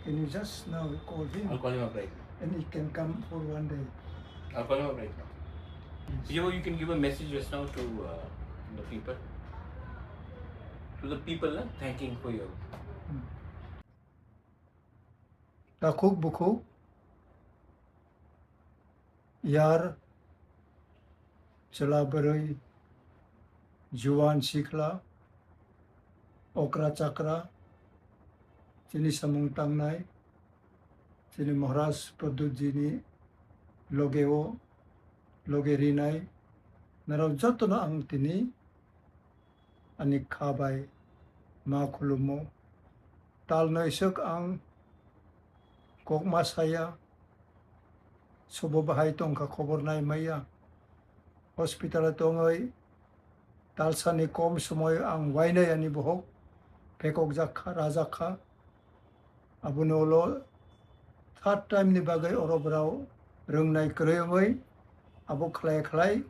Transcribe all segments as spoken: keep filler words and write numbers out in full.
Can you just now call him? I'll call him up right now. And he can come for one day. I'll call him up right now. Yes. Joe, you can give a message just now to uh, the people. To the people, uh, thanking for your. Hmm. Takhuk bukhuk, yar, chwla bwrwi, juwan sikla, okra chakra, chini samung tangnai, chini Maharaj Pradyutjini logeo, loge rinai, norok jotono ang tini ani kha bai ma khulumo. Tal noisok ang kok ma saya, sobo bahai tongkha khobor nai maya. Hospital o tongoi talsani kom somoy ang wainai ani bohok pekok jakha, rajak kha. Aboni ulo third time ni bagwi oro borao rwngnai kwrwi wngwi abo khlai khlai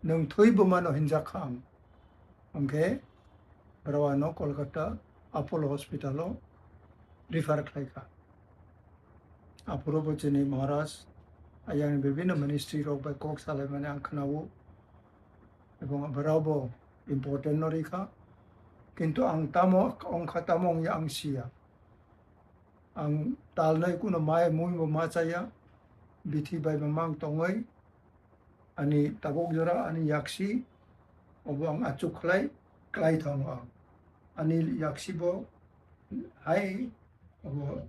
nwng thwi bumano hinjak kha ang. Hwnkhe borao ano Kolkata Apollo Hospital o refer khlai kha. Aphuru bo chini Maharaj ayang bibhinno ministry rok bai kok salaimani ang khwnao. Ebong borao bo important no rikha. Kintu ang tamo wngkha tamo wngya ang siya. Ang talnai kuno mai mui bo ma chaya, bithi bai bo mang tongoi, ani tabuk jora ani yaksi, obo ang achuk khlai, klai thango ang. Ani yaksi bo hai, obo